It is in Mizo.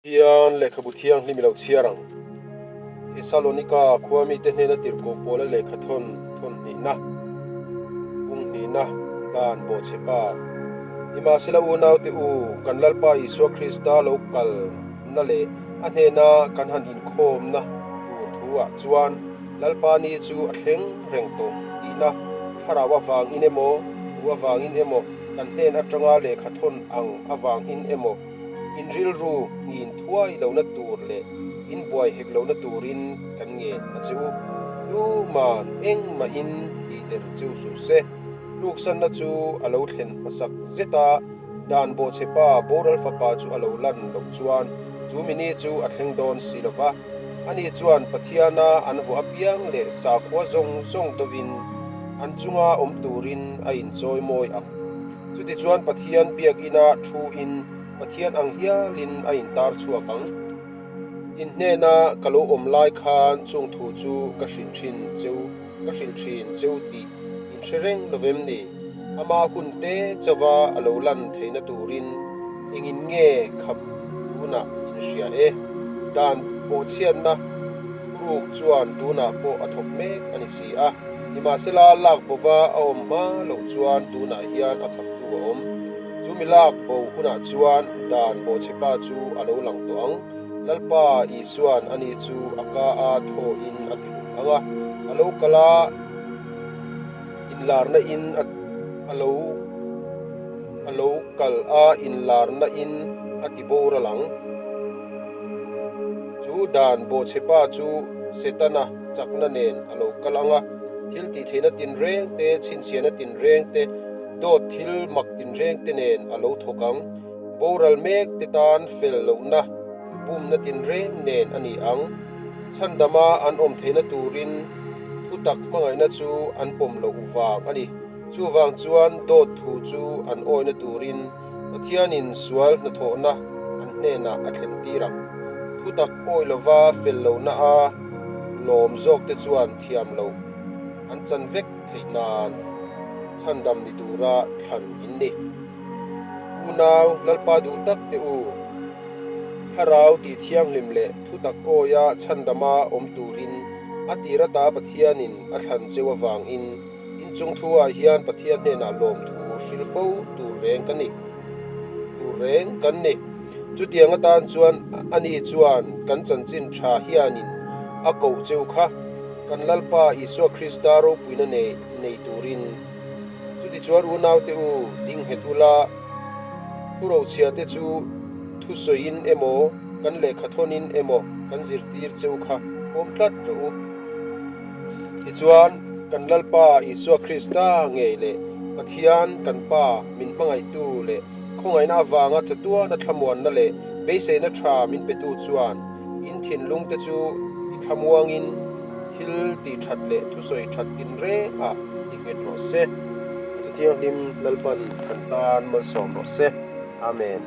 Hian lehkhabu thianghlim i lo chhiar ang. Thesalonika khua mite hnena tirhkoh pawla lehkha thawn thawn hnihna, bung hnihna dan bawhchhe pa. Nimahsela unaute u, kan Lalpa Isua Krista lo kalna leh a hnena kan han inkhawmna tur thu-ah chuan Lalpa ni chu a thleng reng tawh tihna thlarau avangin emaw, thu avangin emaw, kan hnen atanga lehkha thawn ang avangin emaw, In rilru ngin thuai lohna tur leh in buai hek lohna turin kan ngen a che u. Tuman engmahin tihder cheu suh se. Tluksanna chu a lo thlen hmasak zet a, dan bawhchhe pa boral fapa chu a lo lan loh chuan chu mini chu a thleng dawn si lo va. Ani chuan Pathiana an vuah apiang leh sakhua zawng zawng dovin an chunga awm turin a inchawi mawi ang. Chutichuan Pathian biakina thu-in Pathian ang hialin a intar chhuak ang. In hnena ka lo awm lai khan chung thu chu ka hrilh thin cheu, ka hrilh thin cheu tih in hre reng lo vem ni? Ama hun te chauva a lo lan theihna turin engin nge khap tunah in hria e? Dan pawhchhiatna thuruk chuan tunah pawh a thawk mek a ni si a. Nimahsela, lak bova a awm hma loh chuan tunah hian a khaptu a awm. Chumi lak bo hunah chuan dan bawhchhepa chu a lo lang tawh ang. Lalpa Isua'n ani chu a ka a thawhin a ti hlum ang a, a lo kal a, inlarna in a lo a lo kal a, inlarna in a ti boral ang. Chu dan bawhchhepa chu Setana chakna nen a lo kal ang a, thil tihtheihna tinreng te, chhinchhiahna tinreng te, dawt thil mak tinreng te nen a lo thawk ang. Boral mek te tan fel lohna, bumna tinreng nen a ni ang. Chhandama an awm theihna turin thutak hmangaihna chu an pawm loh vang a ni. Chuvang chuan dawt thu chu an awihna turin Pathianin sual hnathawhna an hnenah a thlen tir ang. Thutak awi lova fel lohna a lawm zawkte chuan thiam loh an chan vek theih nan chhandam ni tura thlan in ni. Unau Lalpa duh tak te u, Thlarau tih thianghlim leh thutak awia chhandama awm turin a tir ata Pathianin a thlan cheu avangin Inchung thuah hian Pathian hnenah lawmthu hril fo tur reng ka ni. Tur reng kan ni. Chutiang atan chuan ani chuan kan chanchin tha hianin a koh cheu kha kan Lalpa Isua Krista ropuina nei nei turin. Chutichuan unaute u ding nghet ula, thurochhiate chu thusawiin emaw kan lehkhathawnin emaw kan zirtir cheu kha pawm tlat rawh u. Tichuan, kan Lalpa Isua Krista ngei leh Pathian kan Pa min hmangaihtu leh khawngaihna avanga chatuana thlamuanna leh beiseina tha min petu chuan in thinlungte chu tithlamuangin thil tihthat leh thusawi that tinrengah ti nghet rawh se. A Thuthianghlim Lalpan kan tan malsawm rawh se. Amen.